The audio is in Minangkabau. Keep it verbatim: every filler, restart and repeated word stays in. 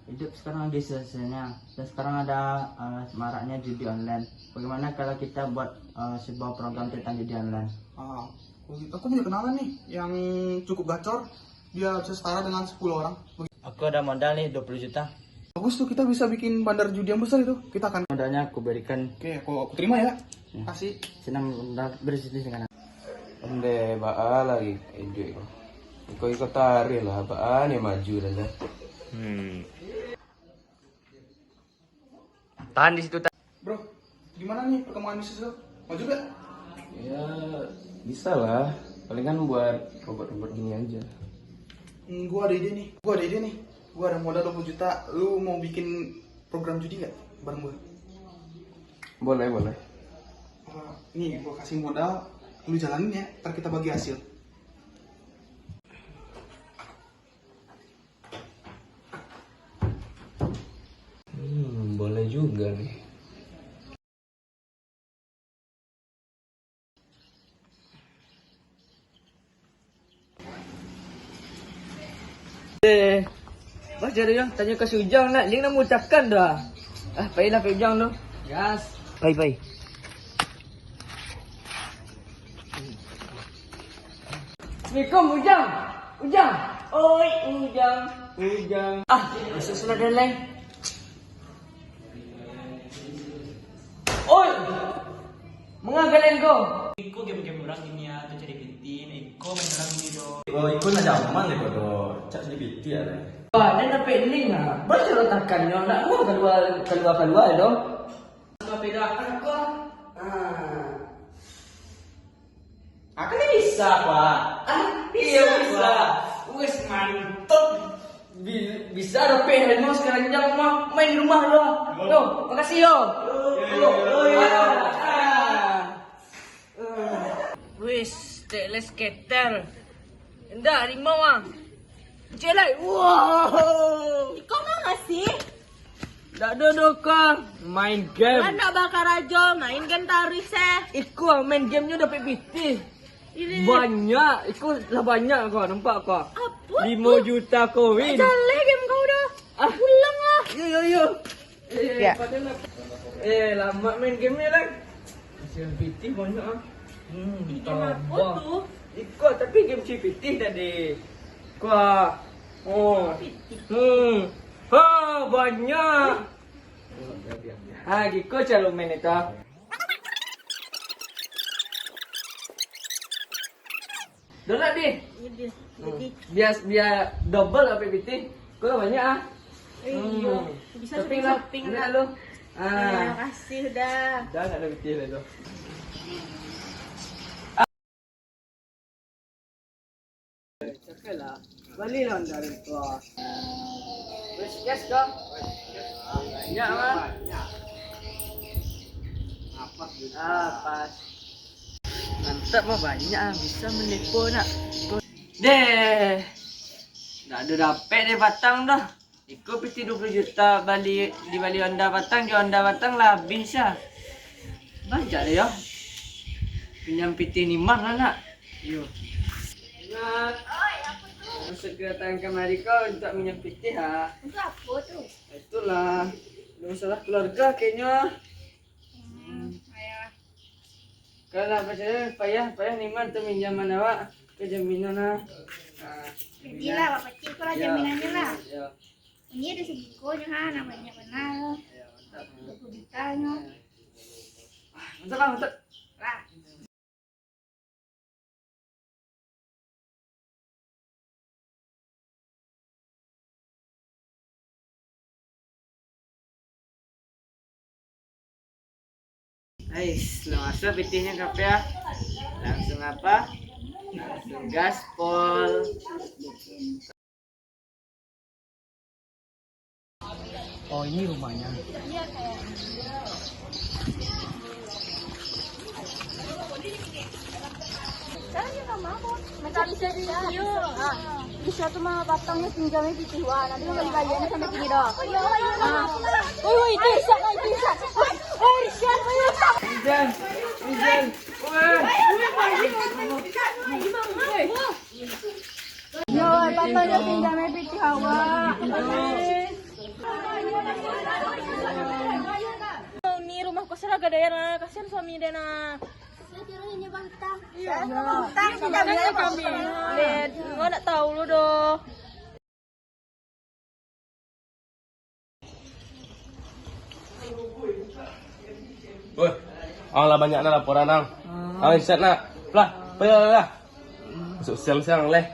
Hidup sekarang lagi susah-susahnya, dan sekarang ada eh, maraknya judi online. Bagaimana kalau kita buat eh, sebuah program tentang judi online? Ah, aku, aku punya kenalan nih yang cukup gacor. Dia bisa setara dengan sepuluh orang. Aku ada modal nih dua puluh juta. Bagus tuh, kita bisa bikin bandar judi yang besar itu. Kita akan Modalnya aku berikan. Oke, aku, aku terima ya. Ya. Kasih. Senang modal bersih dengan Ondeh, baa lai iduik ko. Iko-iko tarih lah, baa ni maju dah lah. Hmm. Tahan di situ, tahan. Bro, gimana nih perkembangan bisnis lo? Maju gak? Ya, bisa lah. Palingan buat robot-robot gini aja. Hmm, gua ada ide nih. Gua ada ide nih. Gua ada modal dua puluh juta. Lu mau bikin program judi nggak bareng gua? Boleh, boleh. Ah, nih, gua kasih modal. Lu jalanin ya. Ntar kita bagi hasil. Hmm, boleh juga nih. Eh, bah, cari yo, tanyo ka si Ujang nak, link nak mucakan dah. Ah, pailah ka Ujang tu. Gas. Pai, pai. Assalamualaikum, Ujang. Ujang. Oi, Ujang. Ujang. Ah, masuk sudah dah, Leng. Oi! Manga kalian ko? Iko game-game urang ini ya, tu cari bintin, iko main dalam ini do. Oh, iko nak jaman deh ko do. Cak cari bintin ya, Leng. Wah, den dapek link ah. Baru caro takannyo, nak mau kalua, kalua, kalua do. Apa beda? Apa? Ah. Ah, kan bisa, Pak. Ah, iyo, bisa, bisa. Wes, mantap. Bi-, bisa dapek harimau sakaranjang rumah, main di rumah lo. Yo, makasih yo. Yo, yo, yo, yo. Ah. Wes, tek les ketel. Indak, harimau ah. Jelai. Wow. Iko manga sih? Dak ado doh ka main game. Lah nak bakarajo, main game taruih seh. Iko main game nyo dapek pitih. Ini. Banyak, iko lah banyak ko, nampak ko. Apo tu? Limo juta koin. Jaleh game kau dah. Ah. Pulang lah. Yo, yo, yo. Eh, Ya. Pada lah. Eh, lamak main game ni lah. Masih pitih banyak ah. Hmm, Game apo tambah tu? Iko, tapi game cipitih tadi. Kuah. Oh. Pitih. Hmm. Ha, banyak. Ha, giko caro main itu. Donat, Di. Iya, Di. Hmm. Jadi. Biar, biar double apa, Piti? Kau banyak ah. Eh, iya. Hmm. Bisa. Tapi shopping, lah, shopping ini lah. Lu. Ah. Terima kasih dah. Dah, nggak ada Piti lah tu. Cakap lah. Balilah dari kelas. Wes, gas kah? Banyak mah. Ah, pas. Mantap mah, banyak ah, bisa menipu nak. Deh. Ndak ado dapek deh batang dah. Iko pitih dua puluh juta bali, dibali Honda batang, jo Honda batang lah habih ah. Banyak deh yo. Pinjam pitih Nimar lah nak. Yo. Nimar. Oi, apo tu? Maksud kedatangan kamari ko untuak minjam pitih ha. Untuak apo tu? Itulah. Ado masalah keluarga kayaknyo. Hmm, payah. Kalau ndak pacaya, payah, payah Nimar tu minjaman awak ka jaminan lah. Nah, jadilah, awak pacik ko lah jaminannyo lah. Yo. Ini ado sagikonyo ha, namonyo bana. Yo, mantap. Dua puluh jutanyo. Ah, mantap lah, mantap. Lah. Ais, lah masuak pitihnyo ka apo ah? Langsung apa? Langsung gaspol. Oh, ini rumahnya. Minta bisa di sini. Bisa tu mah batangnyo pinjamnyo pitih wah. Nanti mah bali-balian sampai sini dah. Woi, woi, itu Isak lah, itu Isak. Woi, Isak, woi, Isak. Ijan, Ijan. Woi. Yo, patah dah pinjam pitih awak. Ni rumah kos lah gadaian lah, kasihan suami dia nah. Iya, utang. Utang kami. Dek, nggak nak tahu lu doh. Woi, ah, lah banyak nah laporan ang. Ang, ingat nak. Lah, pergi lah, lah. Masuk siang-siang leh.